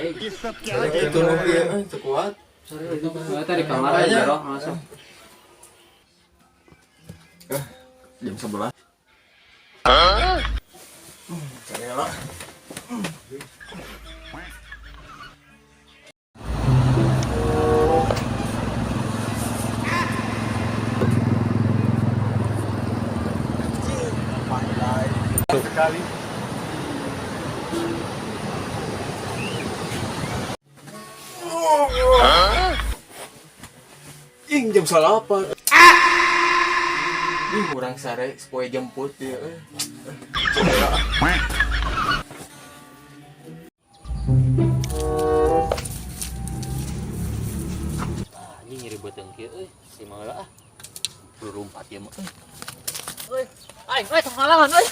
Itu nu kieu euy teu kuat. Eta di kamar aja roh masuk. Jam 11. Cari lah. Sekali. Ing jam 8. Ih, urang sare poe jemput ieu euy. Anjing nyeri beuteung kieu euy, si mah ah. Lurumpat ieu mah euy. Euy, aing euy tong halangan euy.